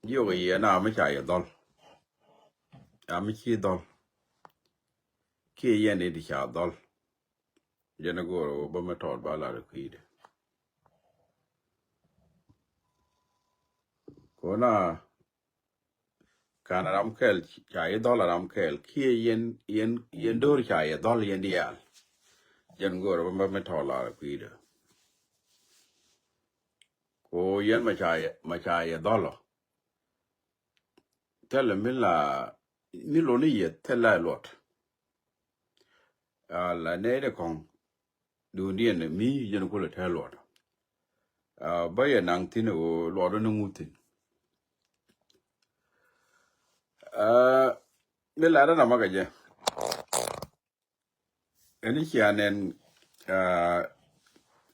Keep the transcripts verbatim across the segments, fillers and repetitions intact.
Jiök i̱ yɛn a mi ca yɛ dhɔl. A mi ci dhɔl. Kiɛ yɛn i̱ di ca dhɔl. Jɛn a go̱o̱r a wä bä mi tɔɔt ba lar kui̱dɛ. Kona kan ram kɛl ca yɛ dhɔl a ram kɛl kiɛ yɛn yɛn yɛn do̱r ca yɛ dhɔl yɛn diaal. Jɛn go̱o̱r a wä bä mi tɔɔt lar kui̱dɛ. Ko yɛn ma ca yɛ ma ca yɛ dhɔl ɔ. Thilɛ mi la mi loni yɛ thilɛ luɔt. A la nɛy de kɔŋ duundiɛn mi yɛn kulɛ te luɔt. A bä yɛ naŋ thin ɣöö luɔt ni ŋut thin. A mi la dä na makɛ jɛ. Ɛn i̱ cia nɛn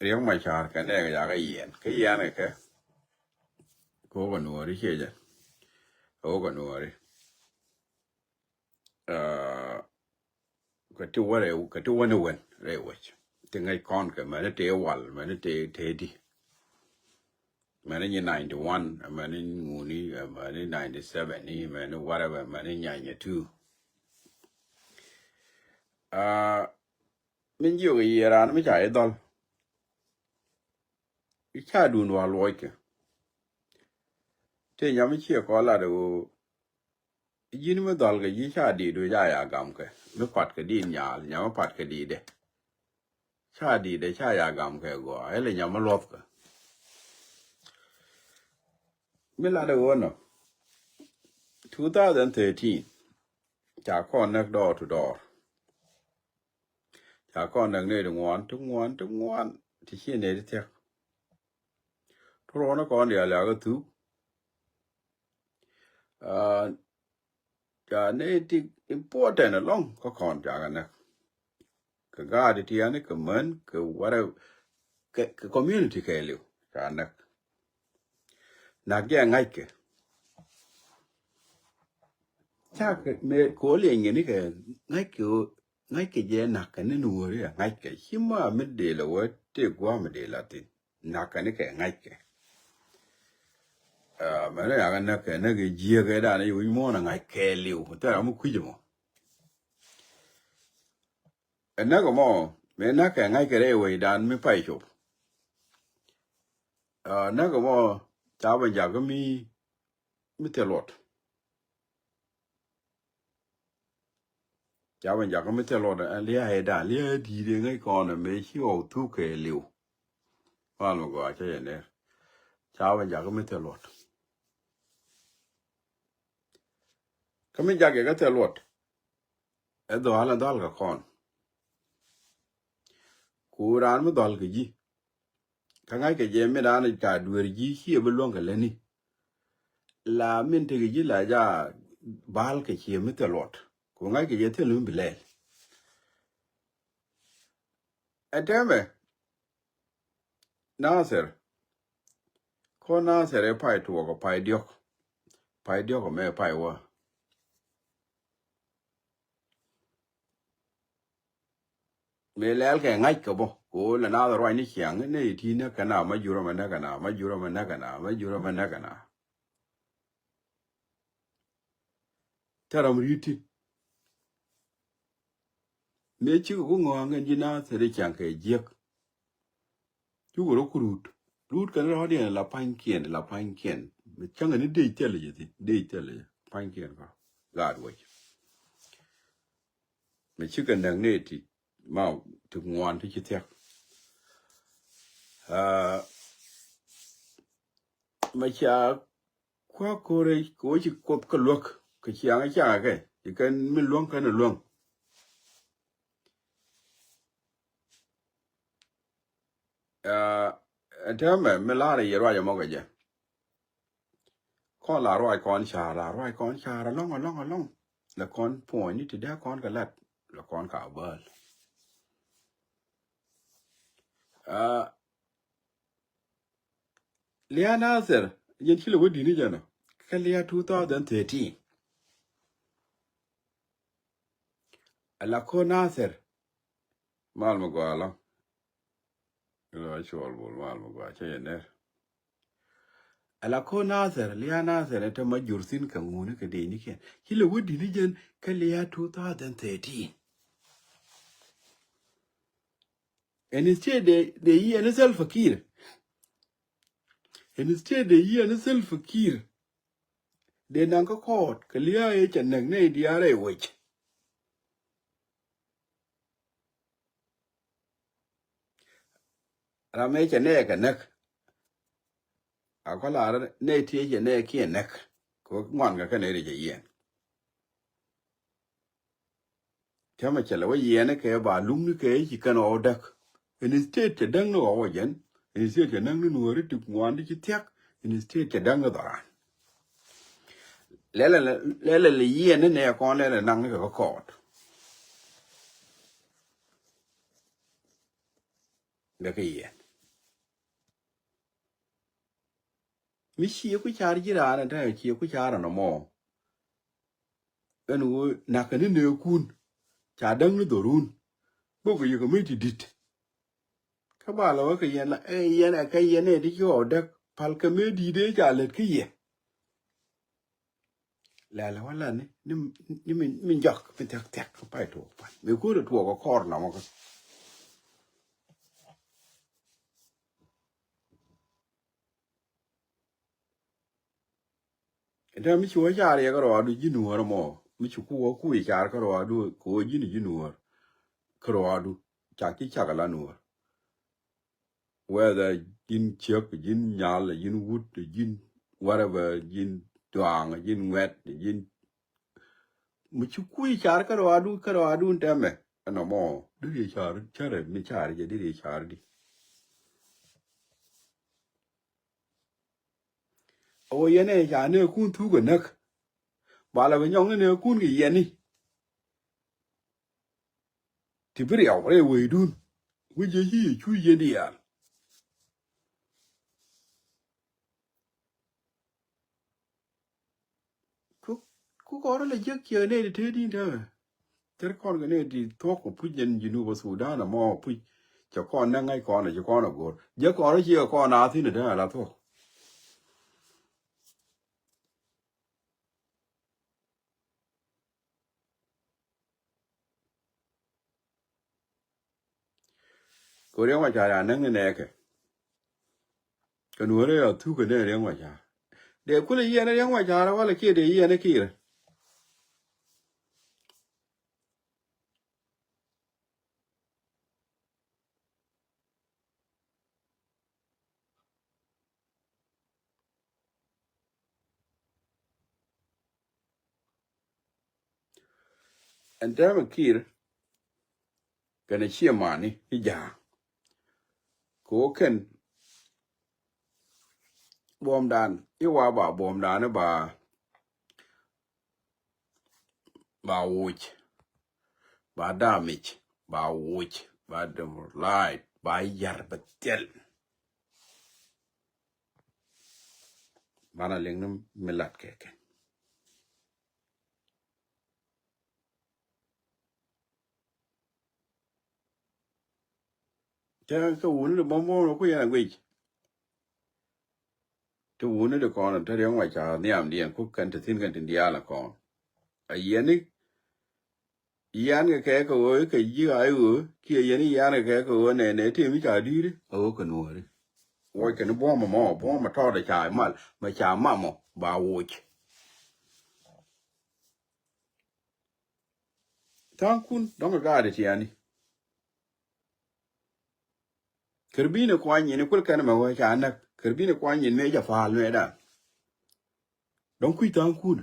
Riɛk Macar kɛ nɛɛkɛ yakä yiɛn kä yiɛn kɛ kɛ. Kɛ wä kɛ nuɔɔri ciɛ jɛ. Kɛ wä kɛ nuɔɔri. Kɛ ti wä rɛy kɛ ti wä ni wän rɛy wec. Ti ŋäc kɔn kɛ mɛni tëë wal mɛni tëë tëë di. Mɛni nyi ninety one, mɛni ŋuni, mɛni ninety seven ni, mɛni whatever, mɛni nyanya two. Min jiök i̱ yɛ raan mi ca i̱ dhɔl. I̱ ca duun wa luɔckɛ. Tëë nyam i̱ ciɛ kɔ lat i̱ ɣöö ji̱n mi dhɔl kɛ ji̱ ca di̱i̱t wec a ya gam kɛ mi pat kɛ di̱i̱t nyaal nyam mi pat kɛ di̱i̱tdɛ. Ca di̱i̱tdɛ ca ya gam kɛ gɔaa ilɛ nyam mi luɔthkɛ. Mi lat i̱ ɣöö nɔ two thousand thirteen ca kɔn näk door to door. Ca kɔn näk nɛy ti ŋuan ti ŋuan ti ŋuan ti ci nɛy ti thiäk. Ti ruɔ̱n kɔn diaal yakä thuk. Ca nɛy ti important alɔŋ kä kɔn ca kɛ näk. Kɛ gaat ti tiani kɛ män kɛ whatever kɛ community kɛɛliw ca näk. Nak jɛ ŋa̱ckɛ. Cakɛ mëë ko̱ liɛny kɛ ni kɛ ŋa̱ckɛ ɣöö ŋa̱ckɛ jɛ na̱k kɛ ni nuɔ̱ɔ̱ri a ŋa̱ckɛ ci ma mi dee lɛ wä tëë gua̱a̱ mi dee la thin. Na̱k kɛ ni kɛ ŋa̱ckɛ. Mɛn ni yakɛ näk kɛ näk kɛ jiäk kɛ dan i̱ wi̱c muɔ̱ɔ̱n a ŋa̱c kɛɛliw thɛr a mi kui̱c mɔ. Ɛ näk ɛmɔ mëë näk kɛ ŋa̱ckɛ rɛy wecdan mi pay cop. Näk ɛmɔ ca bɛ jakä mi mi thil luɔt. Ca bɛ jakä mi thil luɔt ɛ lia̱a̱ ɛ da̱a̱n lia̱a̱ ɛ di̱i̱t ɛ ŋäc kɔn ɛ mëë ci ɣɔw thuk kɛ liw. Mal mi gɔaa cä yɛ nɛr. Ca bɛ jakä mi thil luɔt. Kä mi jak yɛ kä thil luɔt. Ɛ dhɔal ɛ dhɔal kɛ kɔn. Ku raan mi dhɔl kɛ ji̱. Kä ŋa̱ckɛ jɛ mi raan ca dueer ji̱ ciɛ bi luäŋ kɛ lätni. La min tekɛ ji̱ la ja bal kɛ ciɛ mi thil luɔt. Ku ŋa̱ckɛ jɛ thil mi bi lɛl. Ɛ tɛmɛ Nathir. Kɔ Nathir ɛ pay tuɔɔk ɛ pay diɔ̱k. Pay diɔ̱k ɛ mɛ pay wä. Mëë lɛl kɛ ŋa̱c kɛ bä kɛ ɣöö lɛ naath ruacni ciaŋ ni iti näk kɛ na ma jurä mɛ näk kɛ na ma jurä mɛ näk kɛ na ma jurä mɛ näk kɛ na. Thɛr ram ri̱t ti mëë cikɛ ku ŋɔ̱a̱ŋ ɛn ji̱ naath thɛr i̱ ciaŋ kɛ jiäk. Cukɛ rɔ ku ruut ruut kɛn rɔ̱diɛn la pa̱nykiɛn la pa̱nykiɛn. Cäŋɛ ni dec thilɛ jɛ thi̱n dec thilɛ jɛ pa̱nykiɛn kɔ. Gaat wec. Mɛ cikɛ näk ni ti ma ti ŋuan ti ci thiak. Mɛ ca kua kore kɛ wä ci kuoth kä luäk kɛ ciaŋ ciaŋ kɛ ci kɛn mi luäŋ kɛn luäŋ. Ɛn täämɛ mi la̱rä yɛ ruacɛ mɔkɛ jɛ. Kɔn la ruac kɔn ca̱r la ruac kɔn ca̱r alɔŋ alɔŋ alɔŋ. Lɛ kɔn puɔ̱ny ni ti dee kɔn kɛ lat lɛ kɔn ka bäl. Lia Nathir yɛn ci lɛ wä di̱t ni jɛn ɔ kä lia two thousand thirteen. Ala ko Nathir. Mal mi gɔaa lɔ. Ilo a cuɔl bol mal mi gɔaa cɛ yɛ nɛr. Ala ko Nathir, lia̱a̱ Nathir ɛ te ma jur thi̱n kɛ ŋuni kɛ dee ni kiɛn. Ci lɛ wä di̱t ni jɛn kä lia̱a̱ two thousand thirteen. Ɛn state de, de yi ɛn Salva Kiir. Ɛn state de yi ɛn Salva Kiir. Dee naŋ kä kɔɔt kɛ lia̱a̱ ëë cɛ näk nɛy diaal rɛy wec. Ram ëë cɛ nɛɛk kɛ näk. A kɔ lar nɛy ti cɛ nɛɛk kiɛ näk. Kɛ ŋuan kɛ kɛn ëë ri cɛ yiɛn. Täämɛ cɛ lɛ wä yiɛn kɛ ba luŋni kɛ ci kɛn ɣɔw däk. Ɛn state cɛ däk ni ɣɔw ɔ jɛn. Ɛn state cɛ näk ni nuɔ̱ɔ̱ri ti ŋuan ti ci thia̱k. Ɛn state cɛ däk ni dhɔran. Lɛlɛ lɛ, lɛlɛ lɛ yiɛn ni nɛ kɔn lɛlɛ naŋ ni kɛ kä kɔɔt. Bɛ kɛ yiɛn. Mi ciɛ ku car ji̱ raan ɛ te ciɛ ku car ɛn ɛmɔ. Ɛn ɣöö nakä ni nɛɛkun ca däŋ ni dhorun. Bok kɛ yɛ kɛ mi ti di̱t. Kä ba lɛ wä kɛ yɛn la ɛ yɛn ɛ kɛ yɛn ɛ ti ci ɣɔw däk pal kɛ mëë di̱t ëë ca lät kä yɛ. Lɛl ɛ wä la ni ni ni mi jɔk mi thia̱k thia̱k kä pay tuɔɔk pal mi kuäär ɛ tuɔɔk ɛ kɔr nɔmɔ kä. Ɛn täämɛ mi ci wä car yɛ kä rɔɔdu ji̱ nuɔ̱ɔ̱r ɛmɔ mi ci ku wä ku i̱ car kä rɔɔdu kɛ wä ji̱n ji̱ nuɔ̱ɔ̱r kä rɔɔdu ca ci cak ala nuɔ̱ɔ̱r. Whether ji̱n ciek, ji̱n nyal, ji̱n wut, ji̱n whatever, ji̱n duaŋ, ji̱n ŋuɛt, ji̱n mi ci ku i̱ car kä rɔɔdu kä rɔɔdu ɛn täämɛ ɛn ɛmɔ diri car cärɛ mi car jɛ diri car di. Ɣöö yɛn ɛ ca nɛɛkun thuk ɛ näk. Ba lɛ bɛ nyɔŋ ni nɛɛkun kɛ yɛni. Ti bi riaw rɛy wecdun. Wi̱c yɛ ci yɛ cu yɛn diaal. Ku, ku kɔrä lɛ jiäk ciɛ nɛy ti te di̱n te. Thir kɔn kɛ nɛy ti thuɔ̱k kɛ puc jɛn Junub Sudan ɛmɔ puc. Cɛ kɔn nɛ ŋäc kɔn ɛ ci kɔn ɛ go̱r. Jiäk kɔrä ciɛ kɔn a thi̱n ɛ te ala thuɔ̱k. Kɛ Riɛk Macar a näŋ ni nɛɛkɛ. Kɛ nuɔ̱ɔ̱rɛ a thuk kɛ nɛ Riɛk Macar. Dee kulɛ yiɛn Riɛk Macar walɛ kiɛ dee yiɛn Kiir. Ɛn täämɛ Kiir kɛnɛ ciɛ mani i̱ ja̱a̱. Kɛ ɣöö kɛn buɔ̱mdan i̱ wa ba buɔ̱mdan i̱ ba ba wuc, ba damage, ba wuc, ba demoralize, ba yar bɛ thil. Banɛ liŋ ni mi lat kɛ kɛn. Cɛ kä wuni di bɔmbɔm ni ku yɛn a guic. Ti wuni di kɔn ti Riɛk Macar nhiamdiɛn ku kɛn ti thi̱n kɛn tin diaal a kɔn. A yɛni yian kɛ kɛ kɛ ɣöö kɛ ji̱ a i̱ ɣöö kiɛ yɛni yian kɛ kɛ kɛ ɣöö nɛ nɛ tëë mi ca di̱i̱ri a ɣöö kɛ nuɔ̱ɔ̱ri. Wuɔc kɛn buɔ̱m ɛmɔ buɔ̱m ɛ tɔɔt ɛ ca mal mɛ ca mamɔ ba wuc. Tha̱a̱ŋkun dɔ̱ŋ kɛ gaat ɛ tiani. Kɛr bi̱i̱ni kuany in kul kɛn mɛ wee ca näk kɛr bi̱i̱ni kuany in mëë ca pa̱a̱l mëë dan. Dɔ̱ŋ kui̱ tha̱a̱ŋkun.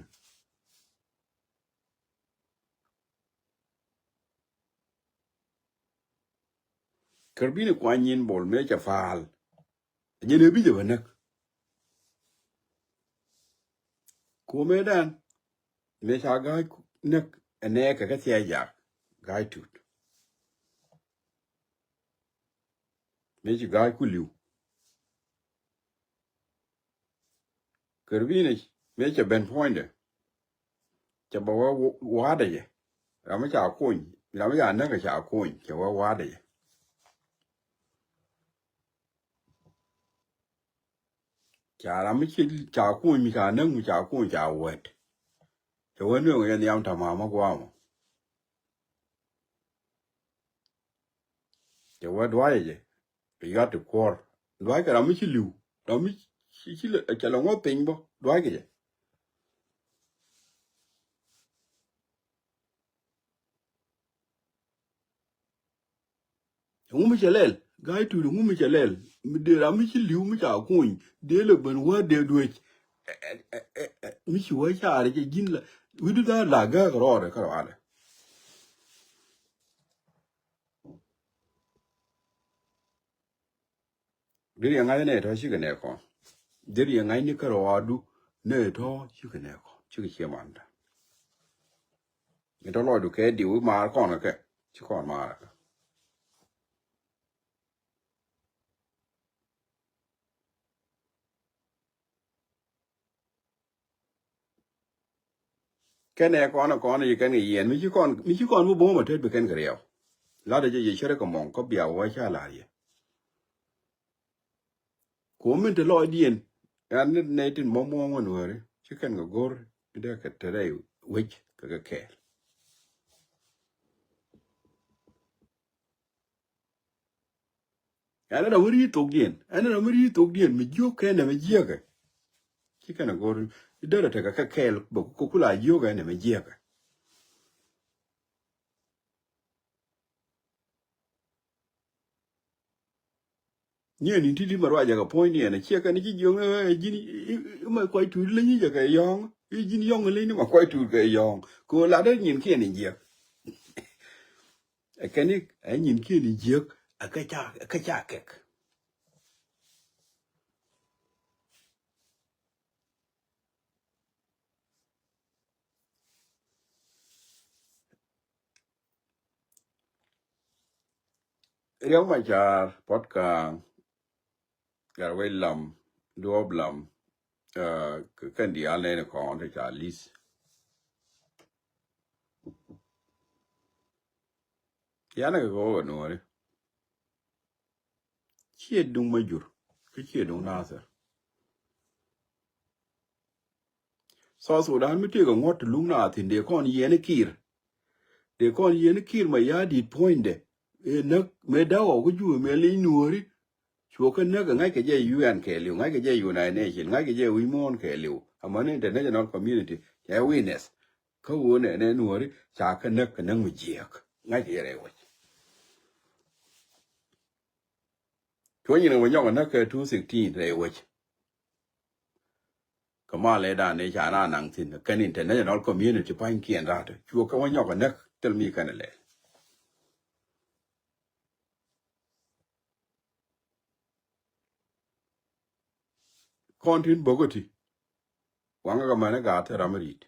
Kɛr bi̱i̱ni kuany in bol mëë ca pa̱a̱l. Nyɛn ɛ bi jɛ bä näk. Kumɛ dan mëë ca ga̱a̱c näk ɛ nɛɛkɛ kä thia̱a̱c jak ga̱a̱c tut. Mëë ci ga̱a̱c ku li̱w. Kɛr bi̱i̱ni mëë cɛ ben puɔ̱nydɛ. Cɛ bɛ wä wa̱a̱dɛ jɛ. Ram mi ca kuny ram mi ca näk ca kuny cɛ wä wa̱a̱dɛ jɛ. Ca ram mi ci ca kuny mi ca näk mi ca kuny ca wɛt. Cɛ wä nööŋ yɛ nhiam tamam a guamɔ. Cɛ wä dua̱cɛ jɛ kɛ yuat ti kuɔr. Dua̱ckɛ ram mi ci li̱w, ram mi ci, ci lɛ, cɛ lɛ ŋuɔth piny bä, dua̱ckɛ jɛ. Ɛŋu mi cɛ lɛl? Ga̱a̱c tuut, ɛŋu mi cɛ lɛl? Mi dee ram mi ci li̱w mi ca kuny dee lɛ ben wä dee duec. Ɛ, ɛ, ɛ, ɛ, ɛ, mi ci wä caarɛ cɛ ji̱n la wi̱du dha̱a̱r la gääk rɔɔdɛ kä rɔalɛ. Deri yɛ ŋa̱c nɛ tɔ̱ cikɛ nɛ kɔn. Deri yɛ ŋa̱c ni kärɔadu nɛ tɔ̱ cikɛ nɛ kɔn. Cikɛ ciɛ manda. Ni tɔ̱ lɔcdu kɛ diw i̱ maar kɔn kɛ. Ci kɔn maar kɛ. Kɛnɛ kɔn kɔn yi kɛn kɛ yiɛn mi ci kɔn, mi ci kɔn bi bo̱o̱m a tet bi kɛn kɛ riɛw. Lat a jɛ yɛ cɛrɛ kɛ mɔŋ kä bia wä ca lar yɛ. Kuɔm min te lɔcdiɛn ɛn ni nɛy tin mɔmɔ ŋuɔn wääri ci kɛn kɛ go̱r mi dee kɛ te rɛy wec kɛ kɛ kɛɛl. Ɛn ɛ ram mi ri̱i̱t thokdiɛn, ɛn ɛ ram mi ri̱i̱t thokdiɛn mi jiök kɛn ɛ mi jiäkɛ. Ci kɛn ɛ go̱r i̱ derɛ tekɛ kɛ kɛɛl bä kɛ kula jiök ɛn ɛ mi jiäkɛ. Nyiɛn in ti̱ti̱ ma ruacɛ kɛ puɔ̱nydiɛn ɛ ciɛ kɛn ci jiök ɛ ji̱n i̱ ma kuac tuut leny i̱ jɛ kɛ yɔ̱ɔ̱ŋ i̱ ji̱n yɔ̱ŋ leny ni ma kuac tuut kɛ yɔ̱ɔ̱ŋ kɛ ɣöö lat dee nyin kiɛn in jiäk. Ɛ kɛn i̱ ɛ nyin kiɛn in jiäk ɛ kä ca, ɛ kä ca kɛk. Riɛk Macar, Puɔt Ka̱a̱ŋ, Gatwec Lam, Duɔ̱ɔ̱p Lam, ɛ, kɛ kɛn diaal nɛn kɔn te ca li̱th. Yanɛ kɛ kɛ wä kɛ nuɔ̱ɔ̱ri. Ciɛ duŋ Majur kä ciɛ duŋ Nathir. South Sudan mi tëëkɛ ŋuɔ̱t ti luŋ na thi̱n dee kɔn yiɛn i̱ Kiir. Dee kɔn yiɛn i̱ Kiir ma ya̱a̱ di̱t puɔ̱nydɛ. Ëë näk mëë da̱k ɣɔw kä Jubɛ mëë li̱ny nuɔ̱ɔ̱ri. Cuɔ kä näk ɛ ŋa̱ckɛ jɛ U N kɛɛliw, ŋa̱ckɛ jɛ United Nation, ŋa̱ckɛ jɛ wi̱c muɔ̱ɔ̱n kɛɛliw. Amäni international community cɛ witness. Kä ɣöö nɛnɛ nuɔ̱ɔ̱ri ca kä näk kɛ näk mi jiääk. Ŋa̱ckɛ jɛ rɛy wec. Cuɔ nyin ɛ wä nyɔk ɛ näk kɛ two sixteen rɛy wec. Kɛ malɛ dan ni ca na naŋ thi̱n kɛn international community pa̱nykiɛn rat cuɔ kɛ wä nyɔk ɛ näk thil mi kɛn ɛ lɛl. Kɔn tin bok ɛ ti waŋä kɛ mɛn ɛ gaat thil ram ɛ ri̱t.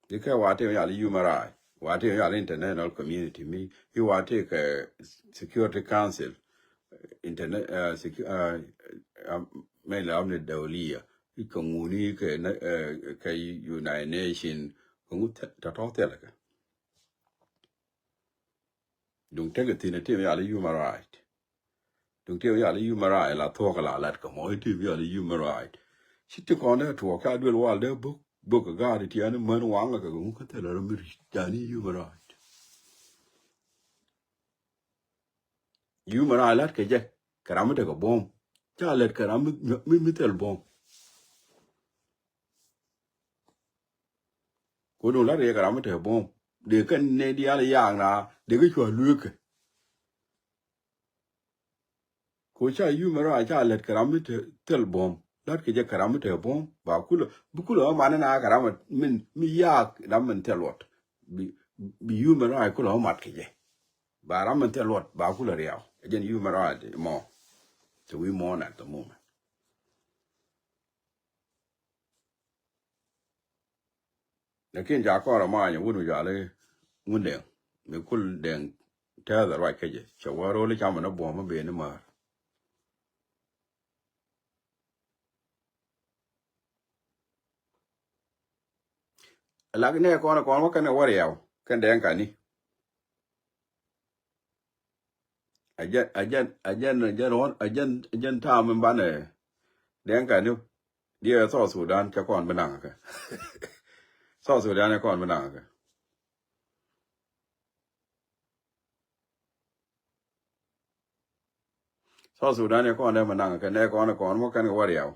Di kɛ wa tëë yal human right, wa tëë yal international community mi, i̱ wa tëë kɛ Security Council, interna-, uh, secu-, uh, uh, mɛn la amni dawliya, i̱ kɛ ŋuni kɛ na-, uh, kɛ United Nation, kɛ ŋu tɔ̱tɔ̱ thilɛ kɛ. Duŋ tekɛ thi̱n ɛ tim yal human right. Duŋ tim yal human right la thuɔ̱k la lat kɛ mɔ i̱ tim yal human right. Ci ti kɔn dee tuɔɔk ca duel wal dee bök bök kɛ gaat ti tiani män waŋ kɛ ŋu kä thilɛ rɔ mi ri̱c jani human right. Human right lat kɛ jɛ kɛ ram mi tekɛ buɔ̱m ca lɛt kɛ ram mi, mi, mi thil buɔ̱m. Ko duŋ lat kɛ jɛ kɛ ram mi tekɛ buɔ̱m dee kɛn nɛ diaal yaak na dee kɛ cua lueekɛ. Ko ca human right ca lɛt kɛ ram mi te thil buɔ̱m lat kɛ jɛ kɛ ram mi te buɔ̱m ba kulɛ bi kulɛ ɣä man na kɛ ram min mi yaak ram min thil luɔt. Bi, bi human right kulɛ ɣä mat kɛ jɛ ba ram min thil luɔt ba kulɛ riaw. Ɛ jɛn human right mɔ te wi̱i̱ mɔ na te mumɛ. Lakin ca kɔn rɔ ma̱a̱ny wut mi cɔal i̱ Ŋundɛŋ mi kul dɛŋ tɛth ruac kä jɛ cɛ wä ro̱l i̱ camɛ ni buɔ̱m mi ben i̱ määr. Lak nɛ kɔn kɔn wä kɛn kɛ wä riɛw kɛn dɛŋ kani. A jɛn, a jɛn, a jɛn, a jɛn ruɔ̱n, a jɛn, a jɛn ta̱a̱ mi banɛ. Dɛŋ kɛ ni diɛ South Sudan cɛ kɔn bi naŋ kɛ. South Sudan cɛ kɔn bi naŋ kɛ. South Sudan cɛ kɔn dee bi naŋ kɛ, nɛ kɔn, kɔn mɔ kɛn kɛ wä riaw.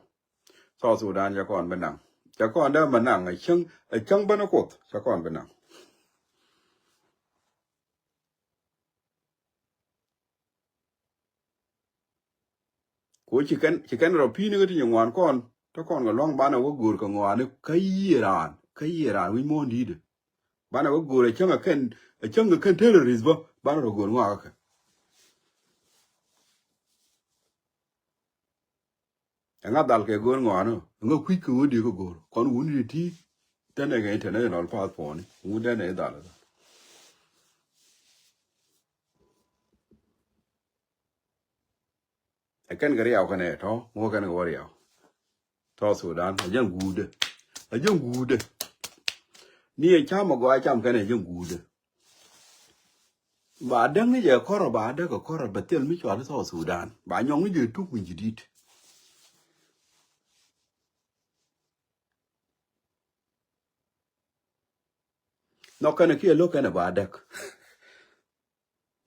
South Sudan cɛ kɔn bi naŋ. Cɛ kɔn dee bi naŋ, a cäŋ, a cäŋ bänä Kuoth cɛ kɔn bi naŋ. Ko ci kɛn, ci kɛn rɔ pi̱i̱ni kä ti nyi ŋuan kɔn, te kɔn kɛ lua̱ŋ banɛ wä go̱o̱r kɛ ŋɔaani kä yiëë raan, kä yiëë raan wi̱c muɔ̱ɔ̱n di̱i̱dɛ. Banɛ wä go̱o̱r a cäŋ a kɛn, a cäŋ a kɛn terrorist bä, banɛ rɔ go̱o̱r ŋɔakä kɛ. Ɛŋa dhal kɛ go̱o̱r ŋɔaani, ɛŋa kui̱c kɛ ɣöö diɛ kɛ go̱o̱r, kɔn wuni ti ti, tɛnɛ kɛ international passport ni, wuni tɛnɛ dhal. Ɛ kɛn kɛ riaw kɛnɛ tɔ, ŋuɔ kɛn kɛ wä riaw. Tɔ Sudan, a jɛn guudɛ. A jɛn guudɛ. Ni ɛ cam a gɔaa cam kɛnɛ a jɛn guudɛ. Ba däk ni jɛ kɔrɔ, ba däk kɛ kɔrɔ, bɛ thil mi cual i̱ South Sudan. Ba nyɔŋ ni jɛ tuk mi ji̱ di̱t. Nhɔk kɛnɛ kiɛ lo̱k kɛnɛ ba däk.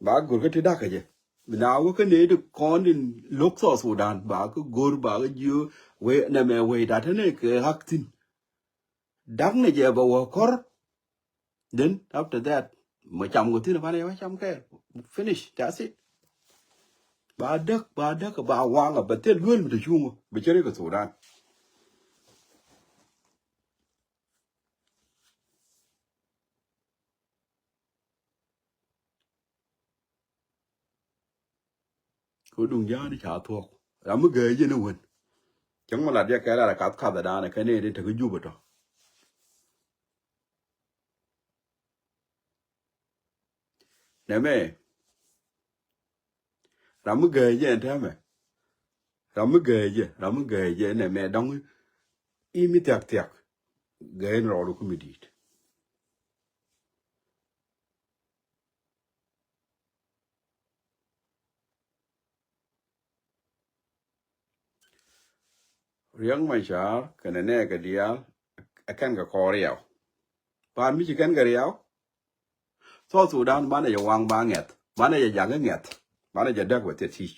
Ba go̱r kä ti da̱kä jɛ. Bi na wä kä nɛy ti kɔn in lo̱k South Sudan, ba kä go̱r, ba kä jiö wee nɛmɛ wee da̱t ni kɛ ɣak thi̱n. Da̱k ni jɛ bɛ wä kɔr. Then after that, mɛ cam kɛ thi̱n, banɛ jɛ wä cam kɛ. Finish, that's it. Ba däk, ba däk, ba waŋ, bɛ thil luel mi te cuŋ, bɛ cɛ ri kɛ Sudan. Ko duŋ ja̱a̱ni ca thuɔ̱k. Ram mi gɛɛ jɛ ni wen. Cäŋ mi lat jɛ kɛ lat a kath kath a da̱a̱n a kɛ nɛy ti te kä Jubɛ tɔ. Nɛmɛ. Ram mi gɛɛ jɛ ɛn täämɛ. Ram mi gɛɛ jɛ, ram mi gɛɛ jɛ nɛmɛ dɔ̱ŋ i̱ mi thia̱k thia̱k. Gɛɛ ni rɔɔdu kä mi di̱i̱t. Riɛk Macar kɛnɛ nɛɛkɛ diaal ɛ kɛn kɛ kɔɔr riaw. Paan mi ci kɛn kɛ riaw. South Sudan banɛ jɛ waŋ ba ŋɛth, banɛ jɛ jakä ŋɛth, banɛ jɛ däk bɛ thil ti̱c.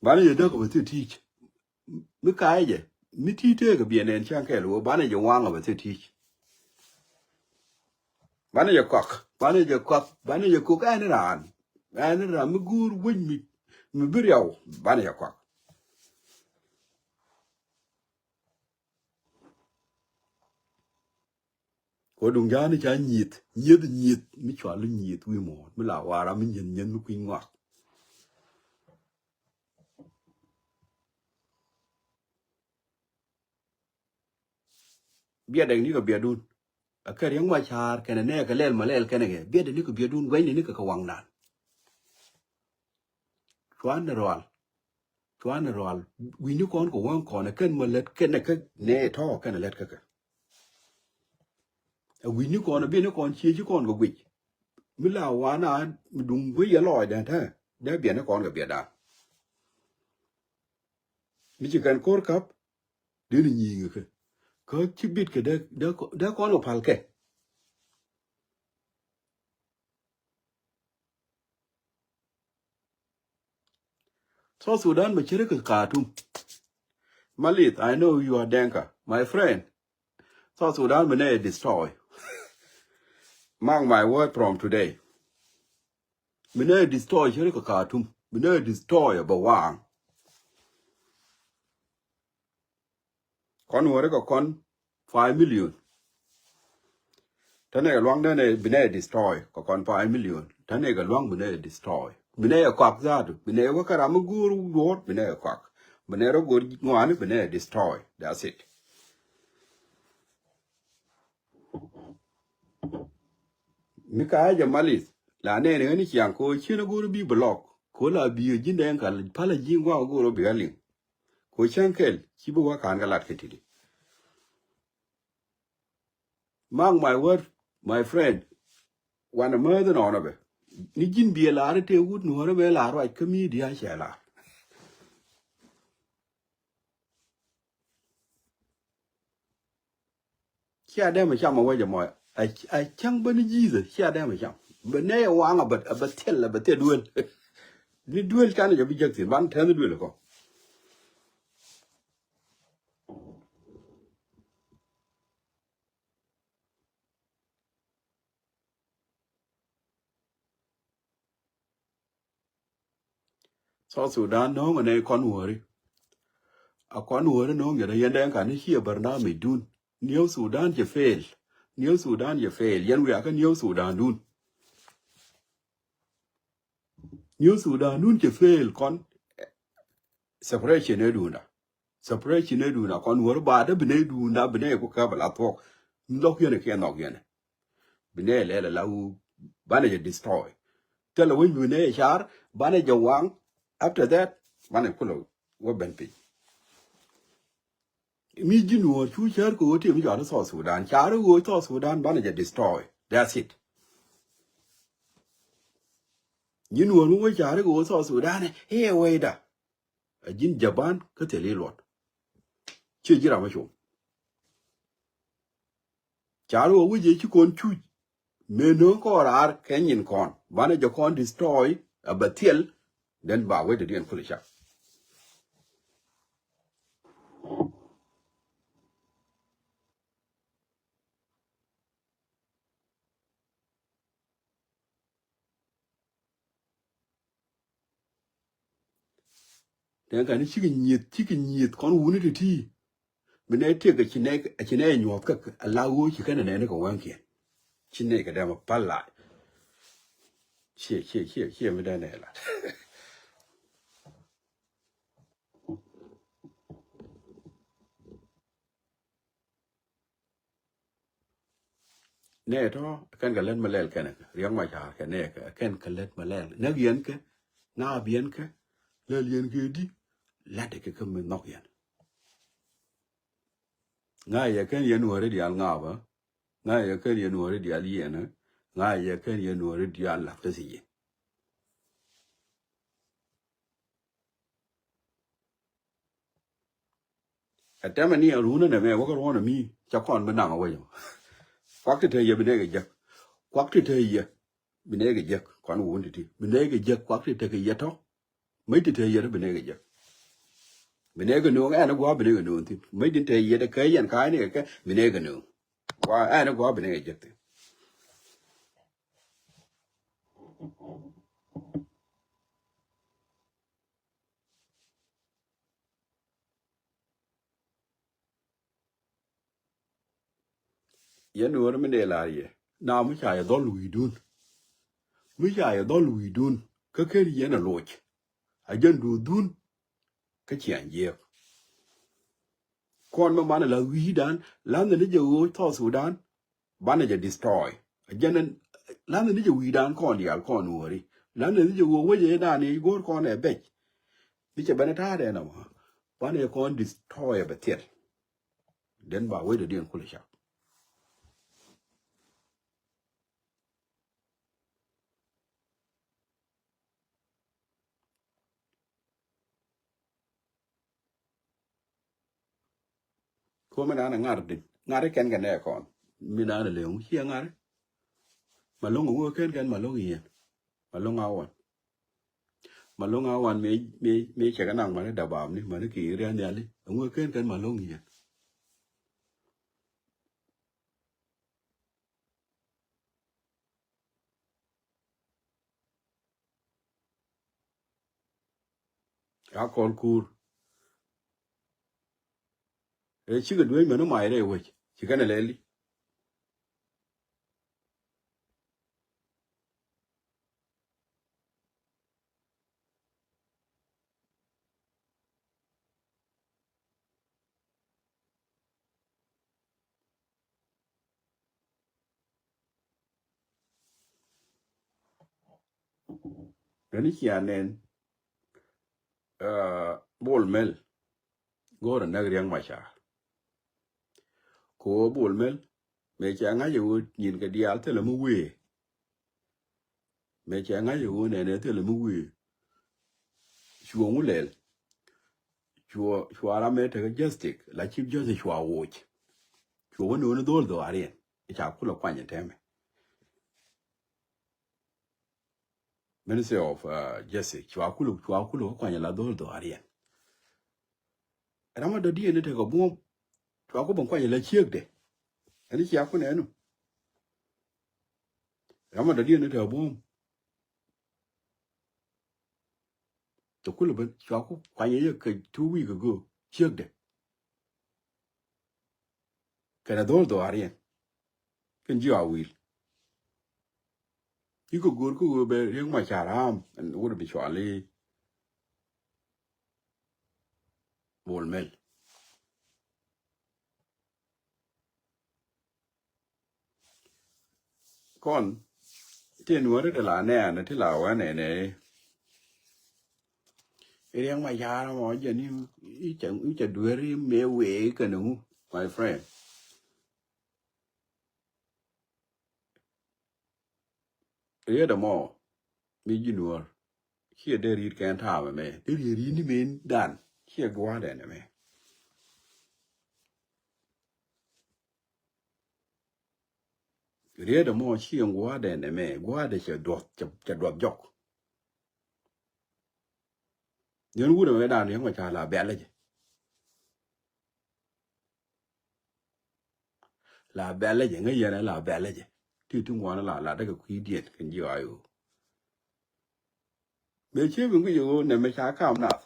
Banɛ jɛ däk bɛ thil ti̱c. Mi ka̱a̱c jɛ mi ti̱i̱ tëëkɛ biɛ nɛn cäŋ kɛɛl wä, banɛ jɛ waŋ bɛ thil ti̱c. Banɛ jɛ kɔak, banɛ jɛ kɔak, banɛ jɛ kɔak ɛn raan. Ɛn raan mi guur wec mi, mi bi riaw, banɛ jɛ kɔak. Ko duŋ ja̱a̱ni ca nyieth, nyieth, nyieth mi cual i̱ nyieth wi̱i̱ muɔ̱ɔ̱n mi la wa̱a̱ ram mi nyieth, nyieth mi kui̱ny ŋɔak. Biɛt dɛk ni kɛ biɛtdun. A kɛ Riɛk Macar kɛnɛ nɛɛkɛ lɛl ma lɛl kɛnɛ kɛ. Biɛt dɛk ni kɛ biɛtdun, guɛny ni kɛ kɛ waŋdan. Cuanɛ rual. Cuanɛ rual. Wi̱ni kɔn kɛ waŋ kɔn ɛ kɛn ma lät kɛnɛ kɛ nɛ tɔ̱ kɛnɛ lät kä kɛ. Ɛ wi̱ni kɔn ɛ biɛni kɔn cieci kɔn kɛ guic. Mi la wana mi duŋ guic yɛ lɔɔc dɛn tɛ. Dee biɛni kɔn kɛ biɛtdan. Mi ci kɛn ko̱r kap. Dee ni nyiŋ kɛ. Kä ci bit kɛ dee, dee kɔn kɛ pal kɛ. South Sudan bɛ cɛ ri kɛ Khartoum. Malith, I know you are Denka. My friend, South Sudan mi nɛ destroy. Mark my word from today. Mi nɛ destroy cɛ ri kɛ Khartoum. Mi nɛ destroy bɛ waŋ. Kɔn wä ri kɛ kɔn five million. Tɛnɛ kɛ luaŋ dɛnɛ bi nɛ destroy kɛ kɔn five million. Tɛnɛ kɛ luaŋ bi nɛ destroy. Bi nɛ kɔak zaatu. Bi nɛ wä kɛ ram mi go̱o̱r duɔ̱ɔ̱r bi nɛ kɔak. Bi nɛ rɔ go̱o̱r ŋuani bi nɛ destroy. That's it. Mi ka jɛ malith la nɛɛni ɣäni ciaŋ ko cien go̱o̱r bi block. Ko la bi ji̱n dɛn ka pal ji̱ ŋuak go̱o̱r bi ɣä liŋ. Ko cäŋ kɛl ci bi wä ka̱n kɛ lat kɛ ti̱ti̱. Mark my word, my friend. Wanɛ määth inɔnɔ bɛ. Ni ji̱n biɛ lar i̱ tëë wut Nuɔ̱ɔ̱ri bɛ lar ruac kä media cɛ lar. Cia dee mɛ cam a wec ɛmɔ. A cäŋ bä ni Jesus cia dee mɛ cam. Bɛ nɛy ɛ waŋ a bɛ, a bɛ thil, a bɛ thil duel. Ni duel canɛ jɛ bi jek thi̱n ban tɛn duel kɔ. South Sudan no̱o̱ŋ ɛ nɛy kɔn wäri. A kɔn wäri no̱o̱ŋ yɛn a yɛn dɛn kan ni ciɛ barnamij dun. New Sudan cɛ fail. New Sudan cɛ fail. Yɛn wiakä New Sudan dun. New Sudan dun cɛ fail kɔn. Separation ɛ dunda. Separation ɛ dunda kɔn wäri ba dee bi nɛy dunda bi nɛy ku kɛ bɛ la thuɔk. Lɔk yɛn ɛ kiɛ nhɔk yɛn ɛ. Bi nɛy lɛl ɛ la wu banɛ jɛ destroy. Thilɛ wec bi nɛy ɛ car banɛ jɛ waŋ. After that banɛ kulɛ wä ben piny. Mi ji̱ Nuɔ̱ɔ̱r cu cär kɛ ɣöö tëë mi cɔal South Sudan. Car ɣöö South Sudan banɛ jɛ destroy. That's it. Ji̱ Nuɔ̱ɔ̱r mi wä car kɛ ɣöö South Sudan ɛ wecda. A ji̱n Japan kä thil i̱ luɔt. Ciɛ ji̱ ram a com. Car ɣöö wec ëë ci kɔn cuc. Mëë nööŋ kɔn raar kɛ nyin kɔn banɛ jɛ kɔn destroy. A bɛ thil. Then ba wec dee diɛn kulɛ cak. Tɛn kani cikɛ nyieth, cikɛ nyieth kɔn wuni ti ti. Mi nɛ tëk a ci nɛ, a ci nɛ nyuɔth kä a la ɣöö ci kɛn a nɛni kɛ wɛŋkiɛn. Ci nɛ kɛ dɛm a pal la. Ciɛ, ciɛ, ciɛ, ciɛ mi dɛn ɛ la. Nɛ tɔ kɛn kɛ lät mɛ lɛl kɛn Riɛk Macar kɛ nɛ kɛ kɛn kɛ lät mɛ lɛl. Näk yɛn kɛ, ŋaap yɛn kɛ, lɛl yɛn kɛ di, lat kɛ kɛ mi nhɔk yɛn. Ŋa̱ yɛ kɛn yɛn wääri diaal ŋaap ɛ. Ŋa̱ yɛ kɛn yɛn wääri diaal yɛn ɛ. Ŋa̱ yɛ kɛn yɛn wääri diaal la̱th kä thi̱ yɛ. Ɛ tɛmɛ ni a runä nɛ mɛ wäkä ruɔ̱n ɛ mi ca kɔn bi naŋ a wecɔ. Kuak ti te yɛ bi nɛ kɛ jek. Kuak ti te yɛ bi nɛ kɛ jek kɔn wun ti ti bi nɛ kɛ jek kuak ti te kɛ yɛ tɔ. Mec ti te yɛ tɔ bi nɛ kɛ jek. Bi nɛ kɛ no̱o̱ŋ ɛn a gua̱a̱ bi nɛ kɛ no̱o̱ŋ thin mec ti te yɛ tɔ kɛ yɛn ka̱a̱c ni kɛ kɛ bi nɛ kɛ no̱o̱ŋ. Wa ɛn a gua̱a̱ bi nɛ kɛ jek thin. Yɛn nuɔ̱ɔ̱r mi dee lar yɛ na mi ca yɛ dhɔl wi̱i̱dun. Mi ca yɛ dhɔl wi̱i̱dun kä ken yɛn a loc. A jɛn duɔ̱ɔ̱dun kä ciaŋ jiɛɛk. Kɔn mi man a la wi̱i̱dan lan ni jɛ ɣöö South Sudan. Banɛ jɛ destroy. A jɛn lan ni jɛ wi̱i̱dan kɔn diaal kɔn nuɔ̱ɔ̱ri. Lan ni jɛ ɣöö wecɛ dan i̱ go̱o̱r kɔn ɛ bec. Ni cɛ ben a ta̱a̱dɛ nɔmɔ. Banɛ jɛ kɔn destroy ɛ bɛ thiɛl. Den ba wecdɛ diɛn kulɛ cak. Ko mi naan ɛ ŋa̱r din ŋa̱r ikɛn kɛ nɛɛ kɔn mi naan ɛ leŋ ciɛ ŋa̱r. Malɔŋ ɛ wee ken kɛn malɔŋ yɛn. Malɔŋ a wan. Malɔŋ a wan mëë, mëë, mëë cɛ kɛ naŋ mani dabam ni mani kɛ area nhiali. Ɛŋu ɛ ken kɛn malɔŋ yɛn. A kɔl kuur. Ɛ cikɛ duec mɛn ɔ mac rɛy wec ci kɛn ɛ lɛli. Kɛn cia nɛn, ɛ, Bol Mel go̱o̱rɛ näk Riɛk Macar. Kɛ ɣöö Bol Mel mëë cia ŋa̱c ɛ ɣöö nyin kɛ diaal thilɛ mi wëë. Mëë cɛ ŋa̱c ɛ ɣöö nɛnɛ thilɛ mi wi̱i̱. Cuɔ ŋu lɛl. Cuɔ, cua ram mëë tekɛ justice, la Chief Justice cua woc. Cuɔ wä ni wä ni dho̱l dhɔaariɛn. Ca kulɛ kuany ɛ tɛmɛ. Ministry of, uh, Justice, cua kulɛ, cua kulɛ kuany la dho̱l dhɔaariɛn. Ram a dɔ̱diɛn ni tekɛ buɔ̱m, cua ku ben kuany la ciekdɛ. Ɛn cia ku nɛnu. Ram a dɔ̱diɛn ni tekɛ buɔ̱m. Te kulɛ ben, cua ku kuany yɛ kɛ two week ago, ciekdɛ. Kɛnɛ dho̱l dhɔaariɛn. Kɛn ji̱ a wi̱i̱l. I̱ kɛ go̱o̱r kä ɣöö bɛ Riek Machar am ɛn wut bi cuali Bol Mel. Kɔn ti nuɔri ti la nɛɛn ti la wä nɛnɛ. Riek Machar mɔ jɛ ni i̱ cɛ, i̱ cɛ dueri mëë wee kɛnɛ ŋu, my friend. Riet ɛmɔ mi ji̱ nuɔr ciɛ dee ri̱t kɛn ta̱a̱ mɛmɛ, dee riet ri̱t ni men dan ciɛ gua̱a̱dɛ nɛmɛ. Riet ɛmɔ ciɛ gua̱a̱dɛ nɛmɛ, gua̱a̱dɛ cɛ duɔth, cɛ, cɛ duɔth jɔk. Yɛn wut ɛmɛ dan yɛn mɔ ca la bɛl jɛ. La bɛl jɛ, ŋäc yɛn la bɛl jɛ. Ti ti ŋuan la la däkɛ kui̱diɛn kɛn ji̱ ɣa̱c ɣöö. Mëë cië bi ŋi̱c ɣöö nɛmɛ ca kam nath.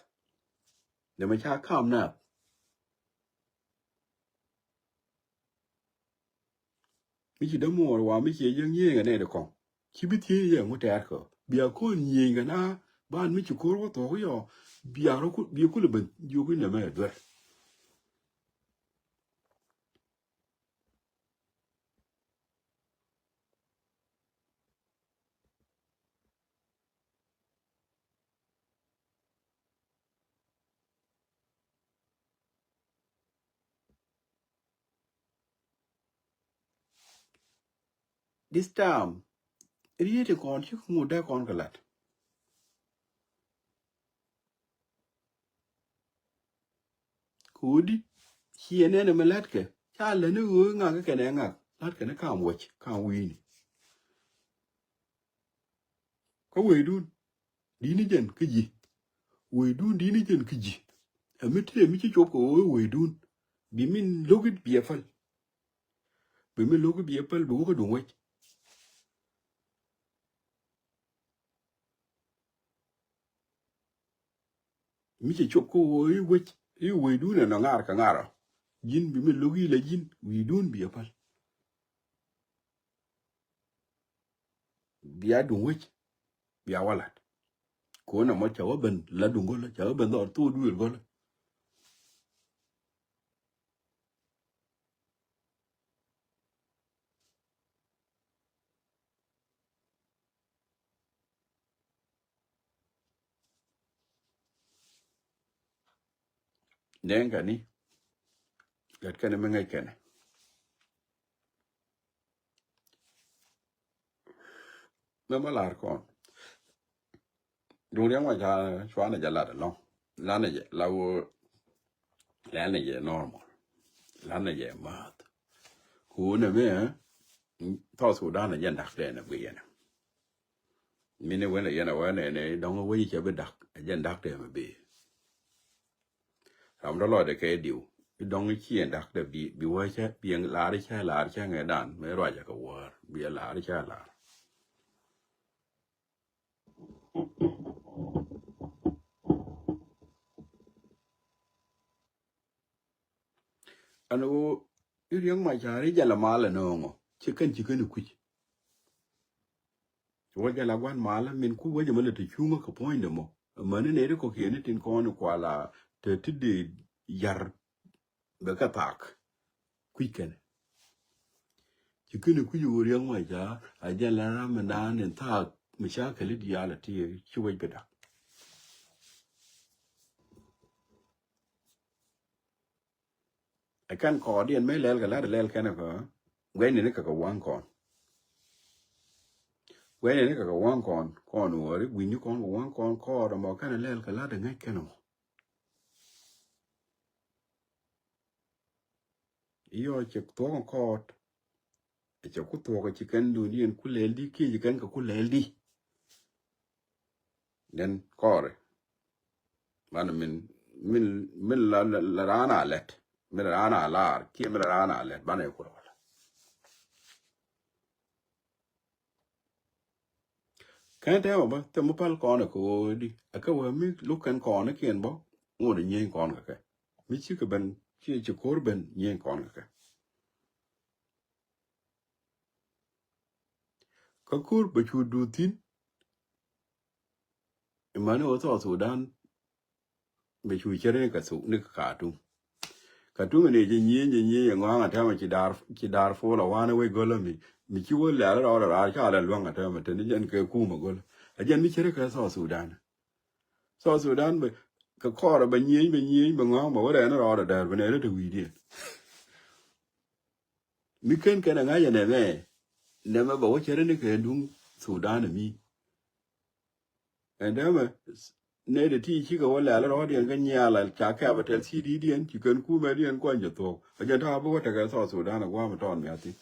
Nɛmɛ ca kam nath. Mi ci dämuɔɔr wa mi ci jiäk nyieenä nɛy ti kɔŋ. Ci bi thiec yɛ ŋu tɛ̈r kɛ. Bia kɔn nyieenä na ban mi ci ko̱r wä thuɔ̱k yɔ. Bia rɔ ku, bia kulɛ ben jiök inɛ mɛ duer. This time, riet ti kɔn ci ŋut dee kɔn kɛ lat. Kodi ciɛ nɛn ɛmɛ latkɛ ca lɛ ni ɣöö ŋak kɛnɛ ŋak latkɛ ni kam wäc kam wi̱i̱ni. Kä wecdun di̱t ni jɛn kä ji̱. Wecdun di̱t ni jɛn kä ji̱. Ɛ mi tëë mi ci cop kɛ ɣöö wecdun bi min lo̱kit bi ɛ päl. Bi min lo̱kit bi ɛ päl bi wä kä duŋ wec. Mi cɛ cop kä ɣöö i̱ wec i̱ wecdun ɛnɔ ŋa̱r kɛ ŋa̱r ɔ. Ji̱n bi mi lo̱k i̱ la ji̱n wi̱i̱dun bi ɛ päl. Bia duŋ wec bia wä lat. Ko̱n ɛmɔ cɛ wä ben la duŋ gɔlä cɛ wä ben dhɔr thok duël gɔlä. Nɛŋ kɛn ni lɛt kɛn mi ŋäc kɛn. Mɛ ma lar kɔn. Duŋ riɛŋ ma ca cuanɛ jɛ lat ɛlɔŋ. Lanɛ jɛ la woo. Lanɛ jɛ normal. Lanɛ jɛ math. Ku nɛ mɛ South Sudan ɛ jɛ dak tɛn ɛ guiyɛn. Mini wen a yɛn a wä nɛnɛ dɔŋ a wä yi cɛ bi dak a jɛn dak tɛmɛ bi. Ram dɔ lɔcdɛ kɛ diw bi dɔŋ ci ɛn dak tɛ bi bi wä cɛ bi ɛn lar cɛ lar cɛ ŋɛ dan mɛ ruacɛ kɛ wäär bi ɛ lar cɛ lar. Ɛn ɣöö i̱ Riɛk Macar i̱ jɛ la mal ɛnɔɔŋɔ ci kɛn ci kɛn i̱ kui̱c. Wä jɛ la gua̱n mal min ku wä jɛ mɛ lɛ te cuŋä kɛ puɔ̱nydɛ mɔ. Amäni nɛy ti kɔ̱kiɛn i̱ tin kɔn i̱ kual a te ti dee yar bɛ kɛ thak. Kui̱c kɛn ci kɛn i̱ kui̱c ɣöö Riɛk Macar a jɛ la ram mi naan in thak mi ca kɛ li diaal a ti ci wec bi dak. Ɛ kɛn kɔɔdiɛn mëë lɛl kɛ la̱t ɛ lɛl kɛn ɛ kɛ guɛcni ni kɛ kɛ waŋ kɔn. Guɛcnɛ ni kɛ kɛ waŋ kɔn, kɔn wääri, gui̱ni kɔn kɛ waŋ kɔn kɔɔr ɛmɔ kɛn ɛ lɛl kɛ la̱t ɛ ŋäc kɛn ɛmɔ. Iyɔ cɛ thuɔ̱k kɔɔt. Cɛ ku thuɔ̱k ci kɛn duundiɛn ku lɛl di kiɛ ci kɛn kɛ ku lɛl di. Then kɔɔri. Banɛ min, min, min la, la, la raan a lɛt. Min la raan a lar kiɛ min la raan a lɛt banɛ ku rɔl. Kɛn tɛmɛ bä thɛmɛ pal kɔn ɛ koodi ɛ kɛ wee mi luk kɛn kɔn ɛ kiɛn bä. Ŋot ɛ nyieny kɔn kɛ kɛ mi cikɛ ben, ci ci ko̱r ben nyieny kɔn kɛ kɛ. Kä ko̱r bɛ cu duth thi̱n. Imani wä South Sudan bɛ cu cɛr ni kɛ thuk ni kɛ Khartoum. Khartoum ni jɛ nyieny jɛ nyieny jɛ ŋɔaŋ a tɛmɛ ci Dar, ci Darfur la wanɛ wec gɔlä mi, mi ci wä lɛl rɔɔdɛ raar ca lɛ luäŋ a tɛmɛ teni jɛn kɛ kumɛ gɔlä. A jɛn mi cɛr kɛ South Sudan. South Sudan bɛ kɛ kɔɔrɛ bɛ nyieny bɛ nyieny bɛ ŋɔaŋ bɛ wä rɛɛn rɔɔdɛ dɛr bɛ nɛn rɛ te wi̱i̱diɛn. Mi ken kɛn a ŋa̱c ɛ nɛmɛ, nɛmɛ bɛ wä cɛ ri ni kɛ duŋ Sudan mi. Ɛn dämɛ nɛy ti ti cikɛ wä lɛl rɔɔdiɛn kä nyial ca kɛp a tɛl C D diɛn ci kɛn kumɛ diɛn kuany jɛ thuɔ̱k. A jɛn ta̱a̱ bi wä tekɛ South Sudan a gua̱a̱m tɔɔn miathi.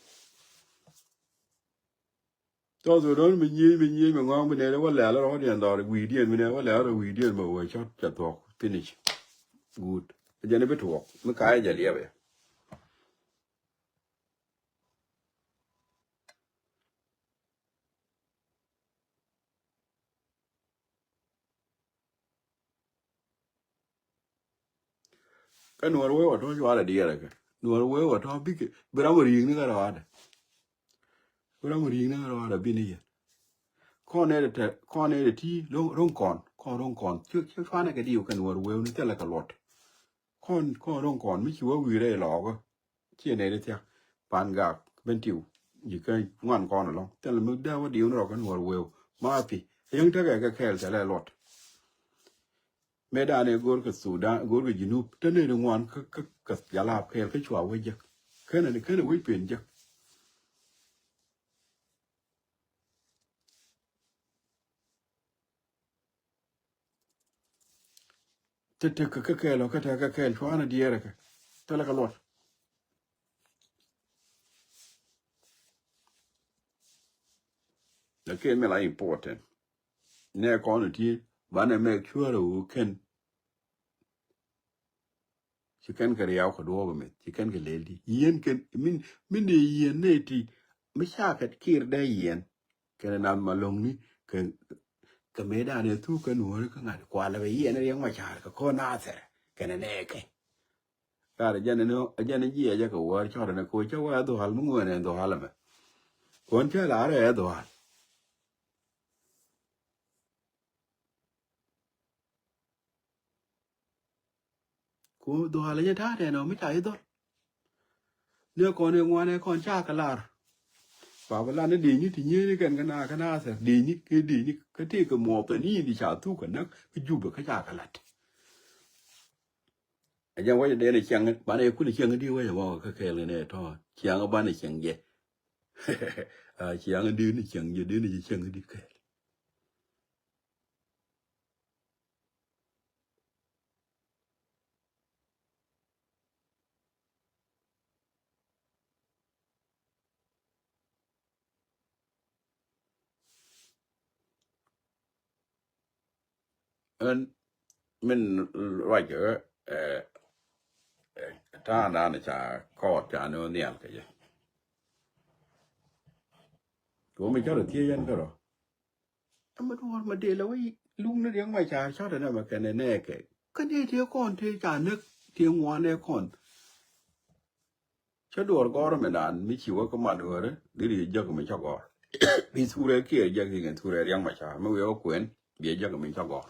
South Sudan mi nyieny mi nyieny mi ŋɔ̱a̱ŋ bi nɛy wä lɛl rɔɔdiɛn dhɔr wi̱i̱diɛn mi nɛy wä lɛl rɔ wi̱i̱diɛn mi wä cɔt ca thuɔ̱k finish. Good. A jɛn bi tuɔɔk mi ka̱a̱c jɛ liɛpɛ. Kä nuɔr wee wä tɔ cuarɛ diɛɛrɛ kɛ nuɔr wee wä tɔ bikɛ bi ram wä ri̱i̱ŋni kä rɔaadɛ. Bi ram wä ri̱i̱ŋni kä rɔaadɛ bini yɛ. Kɔn nɛy ti, kɔn nɛy ti ro̱ŋ kɔn kɔn ro̱ŋ kɔn ci cuanɛ kɛ diw kɛ nuɔr wee ni thilɛ kɛ luɔt. Kɔn kɔn ro̱ŋ kɔn mi ci wä wi̱i̱rɛ ilɔɔkä. Ciɛ nɛy ti thia̱k pan gak ben tiw ji̱ kä ŋuan kɔn ɛlɔ̱ŋ thilɛ mi dee wä diw ni rɔ kä nuɔr wee. Ma pi a yäŋ tekɛ kɛ kɛɛl thilɛ luɔt. Mëë danɛ go̱o̱r kɛ Sudan go̱o̱r kɛ Junub te nɛy ti ŋuan kä kä kä jalap kɛɛl kä cua wec jek. Kenɛ ni kenɛ wec pen jek. Te tek kɛ kɛɛl ɔ kä tek kɛ kɛɛl cuanɛ diɛɛrɛ kɛ thilɛ kɛ luɔt. Lakin mi la important nɛ kɔn ti banɛ make sure wu ken. Ci kɛn kɛ riaw kɛ duɔɔk mith ci kɛn kɛ lel di yien kɛn min min de yien ne ti mi ca kɛ kir dɛ yien. Kɛn nam ma loŋni kɛ kɛ me dan e thu kɛ nuɔri kɛ ŋat kualɛ bɛ yien riɛŋ ma car kɛ ko nathɛr kɛn ne kɛ. Kar jɛn ni jɛn jiɛ jɛ kɛ wär cɔr ne ko cɛ wä dhual mi ŋuɛn en dhual mɛ. Kuɔn cɛ lar ɛ dhual. Ku dhual nyɛ ta̱a̱ tɛn ɔ mi ca yi dhɔl. Ni kɔn i̱ ŋuan ɛ kɔn ca kɛ lar. Ba bi lan ni di̱i̱ni ti nyieni kɛn kɛ na kɛ na thɛr di̱i̱ni kɛ di̱i̱ni kɛ tëë kɛ muɔth ni di ca thuk kɛ näk kɛ jupɛ kä ca kɛ lat. A jɛn wecɛ den ɛ ciɛŋ banɛ kulɛ ciɛŋ di wecɛ mɔ kä kɛɛl kɛ nɛ tɔ ciɛŋ banɛ ciɛŋ jɛ. A ciɛŋ di ni ciɛŋ jɛ di ni ci ciɛŋ di kɛɛl. Ɛn min ruac kɛ ɛ ta̱a̱ dan ca kɔɔt ca ni wä nhial kɛ jɛ. Kɛ wä mi cɔt a thiec yɛn kärɔ. Ɛmɛ duɔ̱ɔ̱r ma dee la wä luk ni riɛk ma ca cɔt ɛn ɛmɛ kɛn ɛ nɛɛkɛ kä dee tëë kɔn tëë ca näk tëë ŋuan ɛ kɔn. Cä duɔ̱ɔ̱r gɔ̱r mi naan mi ci wä kä mat ɣöörä di ri jek mi cä gɔ̱r. Bi thurɛ kiɛ jek iŋɛ thurɛ riɛk ma ca mi wiɛ wä kuɛn bi jek mi cä gɔ̱r.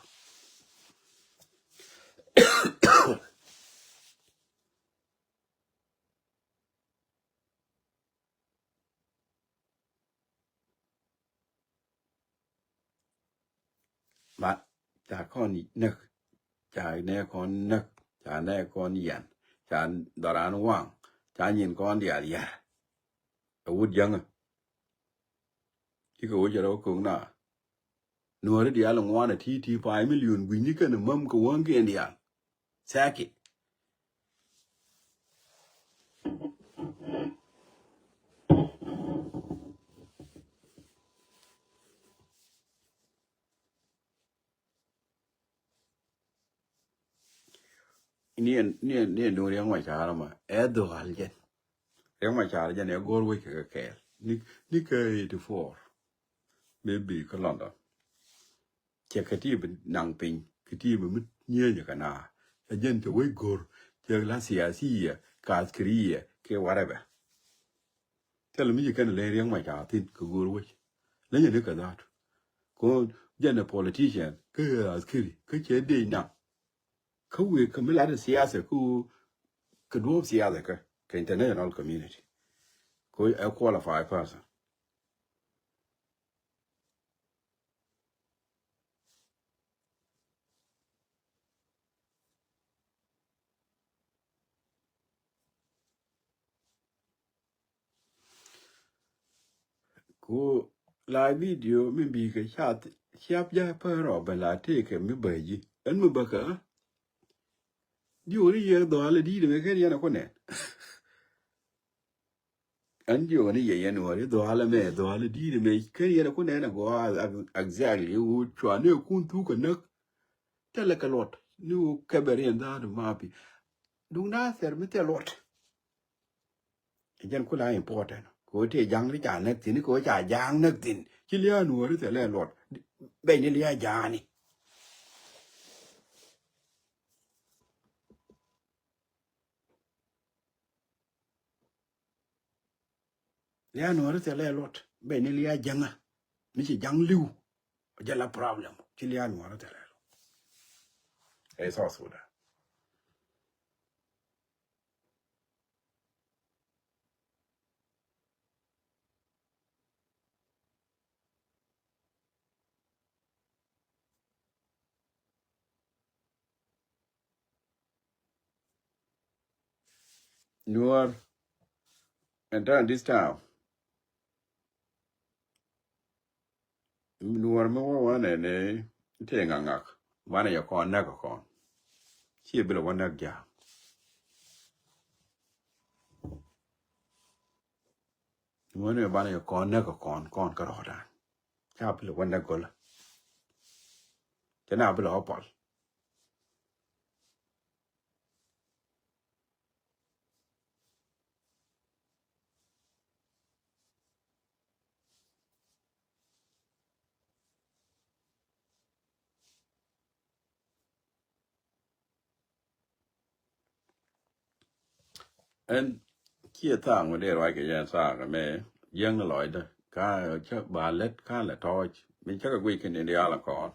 Ma ca kɔn näk ca nɛ kɔn näk ca nɛ kɔn yɛn ca dhɔran waŋ ca nyin kɔn diaal yar. Ɛ wut jäŋä. Cikɛ wä cɛ rɔ ko̱ŋ na. Nuɔ̱ɔ̱ri diaal ŋuan a ti̱i̱ ti̱i̱ pay million gui̱ny ni kɛn mäm kɛ wäŋkiɛn diaal. Sakit. Ni ɛn, ni ɛn, ni ɛn duŋ Riɛk Macar ma ɛ dhual jɛn. Riɛk Macar jɛn ɛ go̱r wec kɛ kɛɛl. Ni, ni kɛ eighty four. Maybe kä London. Cɛ kɛ ti bi naŋ piny, kɛ ti bi mi nyieenyɛ kɛ na. Ɛ jɛn cɛ wec go̱r, cɛ la siasiya, kɛ askiriya, kɛ whatever. Thilɛ mi ci kɛn leny Riɛk Macar thi̱n kɛ go̱o̱r wec. Lenyɛ ni kɛ dhaat. Kɔn jɛn ɛ politician, kä ɛ askiri, kä cɛ dee naŋ. Kä wëë kä mi lat ɛ siasa, kä wëë kä duɔ̱ɔ̱p siasa kä, kä international community. Kä ɛ qualified person. Ku la video mi bi kɛ cath ciap ja pär ɔ bɛ la tëëkɛ mi bä ji̱. Ɛn mi bä kä di̱ wä ni yɛ dhɔaal ɛ di̱i̱t mɛ kɛn yɛn ɛ ku nɛn. Ɛn jiök ni yɛ yɛn wä ri dhɔaal ɛmɛ, dhɔaal ɛ di̱i̱t ɛmɛ kɛn yɛn ɛ ku nɛn ɛ gɔaa exactly ɛ wä cua ni ɛ kun thuk ɛ näk. Thilɛ kɛ luɔt ni wä kɛpɛ ri ɛn dhaat ma pi. Duŋ na thɛr mi thil luɔt. Ɛ jɛn ku la important kɛ wä tëë ja̱ŋ ri ca näk thi̱n kɛ wä ca ja̱ŋ näk thi̱n ci lia̱a̱ nuɔ̱ɔ̱ri thilɛ luɔt. Bɛny ni lia̱a̱ ja̱a̱ni. Lia̱a̱ nuɔ̱ɔ̱ri thilɛ luɔt bɛny ni lia̱a̱ ja̱ŋä. Mi ci ja̱ŋ li̱w. Jɛ la problem ci lia̱a̱ nuɔ̱ɔ̱ri thilɛ luɔt. Ɛ South Sudan. Nuɔr. And then this time. Nuɔr mi wä wä nɛ ni tëë ŋaŋak. Banɛ yɛ kɔn näk kɔn. Ci bilɛ wä näk ja̱a̱ŋ. Nuɔr ni banɛ yɛ kɔn näk kɔn kɔn kä rɔɔdan. Ca bilɛ wä näk gölä. Cɛ na bilɛ wä pɔl. Ɛn kiɛ thaŋ mi dee ruac kɛ yɛn thaŋ mɛ jiäŋ lɔcdä ka cä ba lät ka lɛ tɔɔc mi cä kɛ guic kɛ ni diaal kɔn.